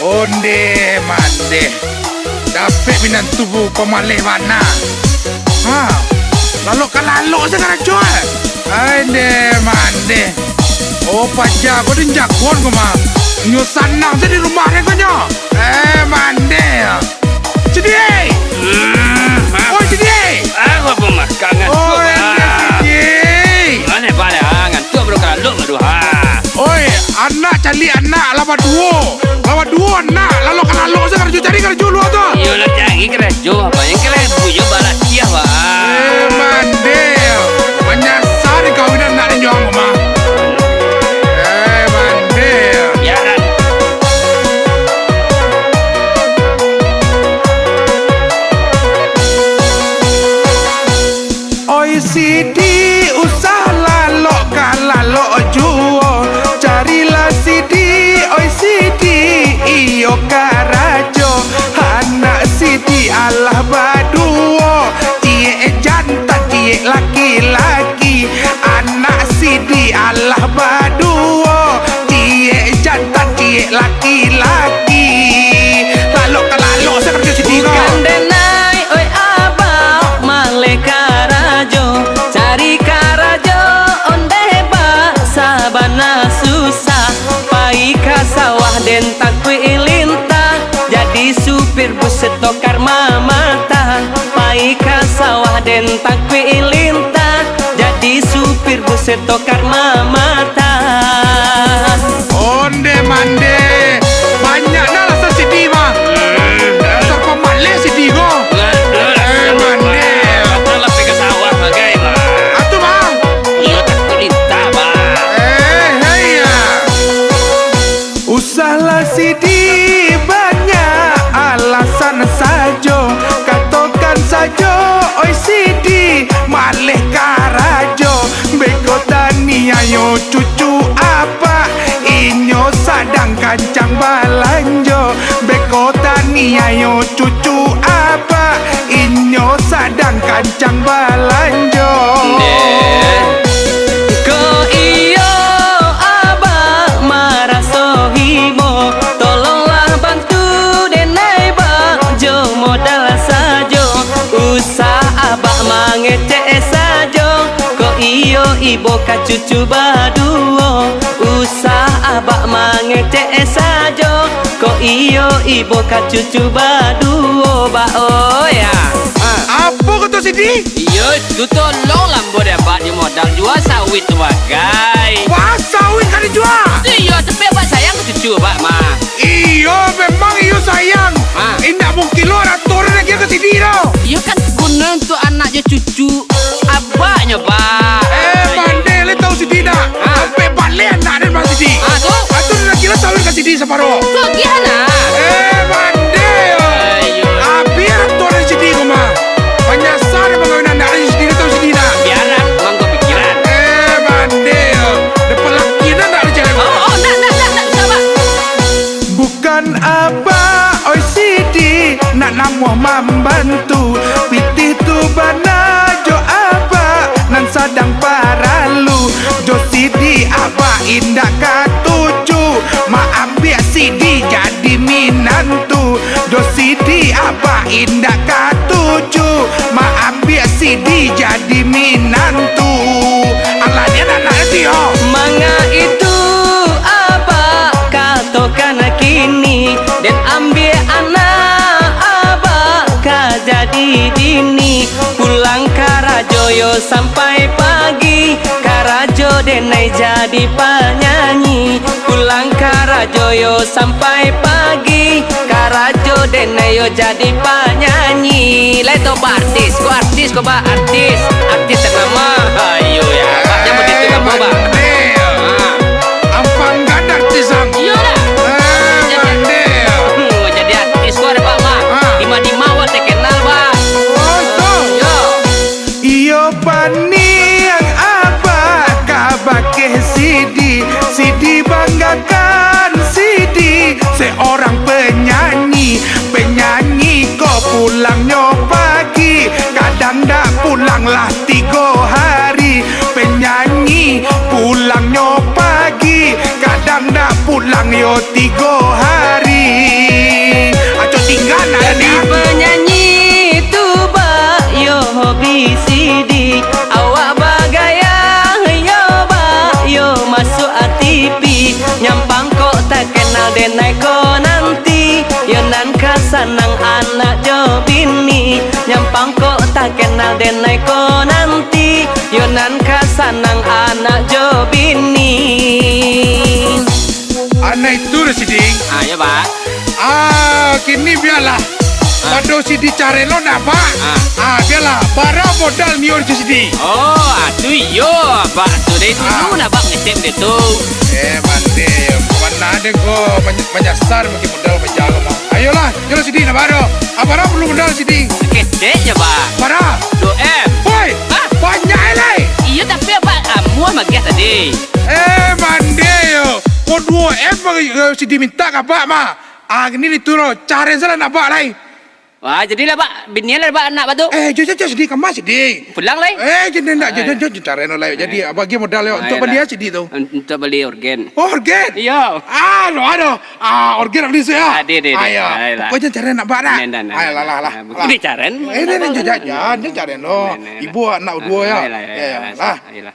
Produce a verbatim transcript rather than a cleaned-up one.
Onde mandeh. Dapek minantu pamaleh bana. Ha. Lalok ka lalok se karajo, eh. Ai, nde mandeh. Oh, paja ko den jagoan ko mah. Nyo sanang se di rumah den ko nyo. Eh, mandeh. Sidi! Hmm, ha? Oi, Sidi! Ah, apo mah? Kangen tu, Oi, ah. Sidi! Mane baliak, ah, ngantuak baru ka lalok baru, ha. Oi, anak caliak anak lah baduo. Lah baduo anak, lalok ka lalok se karajo, cari karajo lua tu. Iyo lah, cari karajo, Abah. Nan karajo yo balatiah, Bah. Eh, mandeh. Manyasa dikawin anak den jo ang mah. Eh, mandeh. Yo lah. Oi Sidi, usah lalok ka lalok juo. Carilah Sidi, oi Sidi, iyo karajo. Anak Sidi alah baduo, ciek jantan, ciek laki-laki. Anak Sidi alah baduo, ciek jantan, ciek laki-laki. Lalok ka lalok se karajo Sidi ko. Bukan denai, oi Abah, maleh karajo. Cari karajo ondeh, Bah, sabana susah. Pai ka sawah den takuik lintah, jadi supir bus tokar mamatah. Pai ka sawah den takuik lintah, jadi supir bus tokar mamatah. Onde mandeh, banyak nah rasa Sidi mah. Dasar pamaleh Sidi ko. Eh, mandeh. Atu mah. Iyo, takuik lintah, Bah. Eh, hei, ya. Usahlah Sidi banyak alasan sajo, katokan sajo, oi Sidi, maleh karajo. Beko taniayo cucu apak, inyo sadang kancang balanjo. Beko taniayo cucu apak, inyo sadang kancang balanjo. Nde. Ko iyo, Abah maraso ibo, tolonglah bantu denai, Bah, jo modal sajo. Usah Abah mangecek sajo, ko iyo ibo ka cucu baduo. Usah Abah mangecek sajo, ko iyo ibo ka cucu baduo, Bah, oi, ah. Ah. Apo kato Sidi? Iyo, itu tolonglah ambo dek Abah jo modal jua sawit tu bagai. Wah, sawit ka dijua? Iyo, tapi Abah sayang ka cucu Abah mah. Iyo, memang iyo sayang. Ah. Indak mungkin lo arato den agiah ka Sidi doh. Iyo kan guno untuak anak jo cucu Abah nyo, Bah. Eh, mandeh, lai tahu Sidi ndak? Ah. Ampek baleh anak den mah Sidi. Ah, tu? Atu den agiah sawit ka Sidi saparo. Tu agiah nah. Eh, mandeh. Ayo. Abiah arato den Sidi ko mah. Manyasa den mangawin anak den Sidi, tahu Sidi ndak? Biaran, manggo pikiran. Eh, mandeh. Depan laki den ndak dijalek. Oh, oh, ndak, ndak, ndak, ndak usah, Bah. Bukan Abah, oi Sidi, nak namuah mambantu. Pitih tu bana jo Abah nan sadang paralu. Jo Sidi Abah indak katuju, maambiak Sidi jadi minantu. Jo Sidi Abah indak katuju, maambiak Sidi jadi minantu. Alah, den anak-anak tu yo. Manga itu Abah katokan kini, den ambiak anak Abah ka jadi bini. Pulang karajo yo sampai pagi, karajo denai jadi panyanyi. Pulang karajo yo sampai pagi, karajo denai yo jadi panyanyi. Lai tu, Bah, artis ko, artis ko, Bah, artis, artis ternama. Ayo ya, Bah, jangan begitu kamu, Bah. Mandeh. Ah. Ampang gadang artis ang. Iyolah. Eh, jadi mandeh. Hmm, jadi artis ko ada, Bah, mah. Ah. Dima-dima awak terkenal, Bah. Oh, itu. Yo. Iyo paniang Abah ka bakeh Sidi, Sidi banggakan Sidi seorang penyanyi. Penyanyi ko pulangnyo pagi, kadang dak pulang lah tigo hari. Penyanyi pulangnyo pagi, kadang dak pulang yo tigo hari. Nyampang kok takenal denai ko nanti, yo nan ka sanang anak jo bini. Nyampang kok takenal denai ko nanti, yo nan ka sanang anak jo bini. Anak itu dah siding. Ah, ya, Pak. Ah, kini biarlah. Pado sidi caren lo nak, Pak. Ah, biarlah. Bara modal nio di sidi. Oh, atu iyo, Pak. Tu dari dulu nak, Pak, ngecek dia tu. Eh, mande. Mana ada ko many- menyasar bagi modal bajalo mah. Ayolah, jalo sidi nak baro. Abara perlu modal sidi. Kecek je, Pak. Bara. Dua M. Woi, banyak lai. Iyo, tapi Abak amuah magiah tadi. Eh, mande yo. Ko dua M bagi sidi minta ka Abak mah. Ah, gini ni tu lo. Caren salah nak Abak lai. Wah, jadilah, Pak. Binian lah, Pak, anak Abak tu. Eh, jo jo jo sidi kamar sidi. Pulang lai. Eh, jadi nak jo jo jo caren lo lai. Jadi bagi modal yo untuk beli sidi tu. Untuk beli organ. Organ. Iyo. Ah, lo ada. Ah, organ nak beli ya. Ada, ada, ada. Ayo. Ayolah. Kau jangan caren nak Abak nak. Nah, nah, nah. Ayolah, lah, lah. Nah, bukti caren. Eh, ni ni jajan, ni caren lo. Nah, nah, nah. Ibu anak dua ya. Ayolah, ayolah, Ya, ayolah, lah. Ayolah.